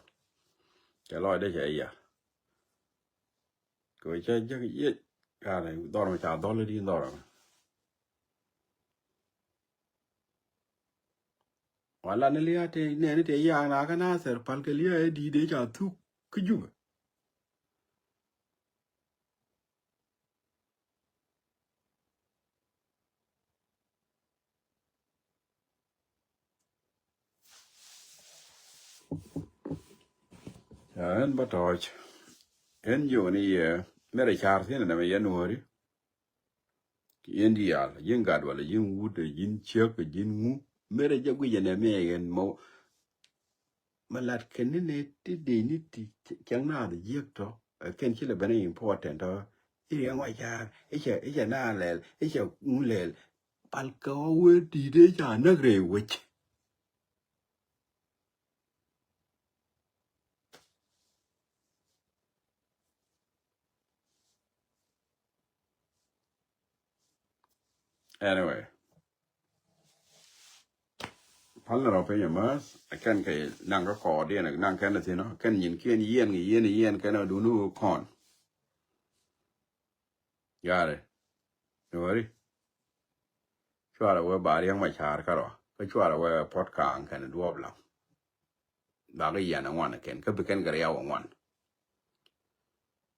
Cɛ lɔcdä cɛ yar. Kɛ wee cä jäk yiec. Kanɛ dhɔr mi ca dhɔl di dhɔr mi. Wala ni lia̱a̱ te nɛni te yaak na kä Nathɛr pal kɛ lia̱a̱ ɛ di̱i̱t ëë ca thuk kä Jubɛ. Ca ɣän bä tɔɔc. Ɣän jiök ni yɛ mɛrɛ car thi̱n ɛnɛ mɛ yɛn nuɔ̱ɔ̱ri. Yɛn diaal, ji̱n gat wala ji̱n wut, ji̱n ciek, ji̱n ŋu. Mɛrɛ jɛ guic ɛnɛ mɛ yɛn mɔ. Ma lat kɛn ni nɛ ti dee ni ti cɛ-, cɛŋ naath jiäk tɔ. Ɛ kɛn ci lɛ ben ɛ important tɔ. Ci riɛŋ wa car, icɛ, icɛ naa lɛl, icɛ ŋu lɛl. Pal kɛ ɣɔw wee ti̱i̱t ëë ca näk rɛy wec. Anyway. Pal ni rɔ piny amäth, ɛ kɛn kɛ naŋ kä kɔɔdiɛn, naŋ kɛn thi̱n ɔ, kɛn nyin kiɛn yiɛn kɛ yiɛn yiɛn kɛn ɔ duni wä kɔn. Gari. Ni wä ri. Cuarɛ wee ba riɛŋ ma ca̱a̱r kärɔa. Kä cuarɛ wee puɔ̱t kaaŋ kɛn duɔɔp lam. Bakɛ yian aŋuan kɛn. Kä bi kɛn kɛ riaw aŋuan.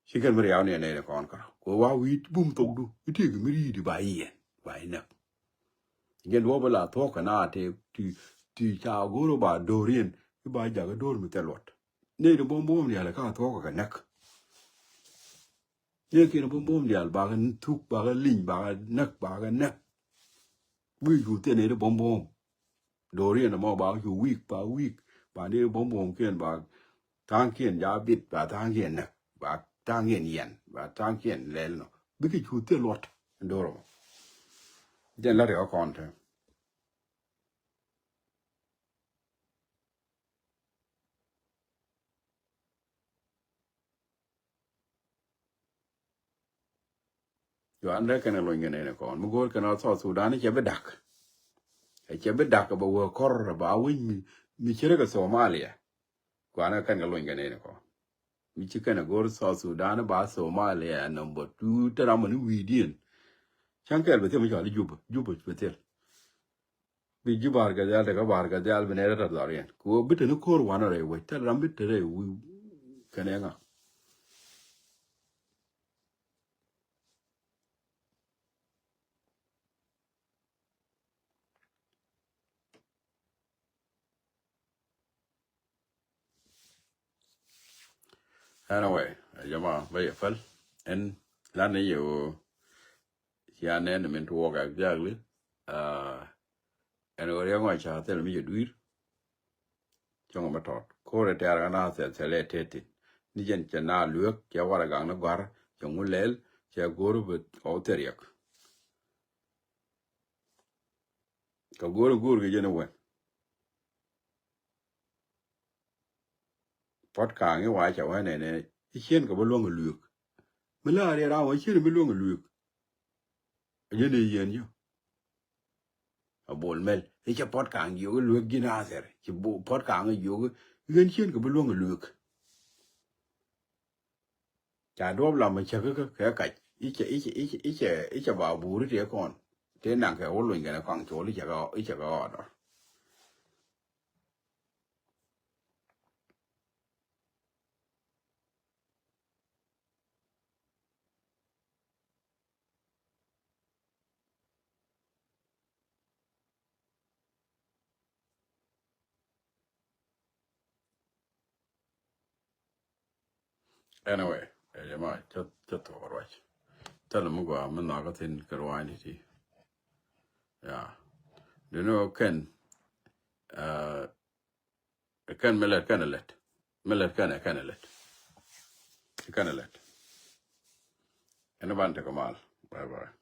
Ci kɛn mi riaw ni anɛy ni kɔn kärɔa. Kɛ wa wi̱i̱ bum thokdu. I̱ tëëk mi ri̱i̱di ba yiɛn. Ba inäk. Jɛn duɔɔp la thuɔ̱k kɛ na te ti ti ca go̱o̱r ba do̱r yɛn i̱ ba jakä do̱r mi thil luɔt. Nɛy ti buɔ̱m buɔ̱m diaal ɛ ka thuɔ̱k kɛ näk. Nɛy kiɛn buɔ̱m buɔ̱m diaal bakɛ thuk, bakɛ liny, bakɛ näk, bakɛ näk. Wi̱i̱ cu thil nɛy ti buɔ̱m buɔ̱m. Do̱r yɛn ɛmɔ ba cu wi̱i̱k, ba wi̱i̱k, ba nɛy ti buɔ̱m buɔ̱m kiɛn ba tha̱a̱ŋ kiɛn ja bit, ba tha̱a̱ŋ kiɛn näk, ba tha̱a̱ŋ kiɛn yɛn, ba tha̱a̱ŋ kiɛn lɛl nɔ. Bikɛ cu thil luɔt in do̱r ɛmɔ. Jɛn la riɛk kɔn te. Juan rɛ kɛn kɛ lony kɛ nɛn kɔn mi go̱o̱r kɛn ɔ South Sudan cɛ bi dak. Ɛ cɛ bi dak bɛ wee kɔr ba wec mi, mi cɛ rɛ kɛ Somalia. Juan rɛ kɛn kɛ lony kɛ nɛn kɔn mi ci kɛn ɛ go̱o̱r South Sudan ba Somalia number two te ram ni wi̱i̱diɛn. Cäŋ kɛl bɛ thil mi cɔal i̱ Juba, Juba bɛ thil. Bi ji̱ Bahr el Ghazal, te kä Bahr el Ghazal bi nɛy rɛt a dhɔriɛn. Ku bi te ni ko̱r wanɛ rɛy wec, te ram bi te rɛy wi̱i̱ kɛnɛ ŋa. Anyway, ɛ jama, bä yɛ päl. Ɛn lan ni yɛ wä. Cia nɛn min tuɔɔk exactly. Ah, ɛn ɣöö riɛk ŋɔc ca thil mi cɛ dui̱r. Cäŋ mi tɔt ko̱r ɛ tɛɛr ɣän a thil thil ɛ tɛt thi̱n. Ni jɛn cɛ na lueek, cɛ warɛ gaŋ ni gɔ̱a̱r, cɛ ŋu lɛl, cɛ go̱o̱r bi ɣɔw thil riɛk. Kɛ go̱o̱r go̱o̱r kɛ jɛn ɛ wän. Puɔ̱t ka̱a̱ŋ i̱ wa cɛ wä nɛnɛ i̱ cien kɛ bi luäŋ ɛ lueek. Mi la riɛt ram wä cien bi luäŋ ɛ lueek. Ɛ jɛn i̱ yien yä. A Bol Mel i̱ cɛ puɔ̱t ka̱a̱ŋ jiök i̱ lueek ji̱ Nathɛr. Ci puɔ̱t ka̱a̱ŋ i̱ jiök i̱ ɣän cien kɛ bi luäŋ ɛ lueek. Ca duɔ̱ɔ̱p lam mi cäk kä kɛ kac i̱ cɛ, i̱ cɛ, i̱ cɛ, i̱ cɛ, i̱ cɛ ba buuri tëë kɔn. Tëë naŋ kɛ wä lony kɛnɛ kɔaŋ col i̱ cɛ kɛ, i̱ cɛ kɛ ɣɔɔdɔ. Anyway, ɛ jama, cä, cä thuɔk ruac. Thilɛ mi gɔaa mi nhɔakä thi̱n kɛ ruaacni ti. Ya. Duŋni ɣöö kɛn, ah, kɛn mi lät kɛn ɛ lät. Mi lät kɛn ɛ kɛn ɛ lät. Kɛn ɛ lät. Ɛn ban tekɛ mal. Bye bye.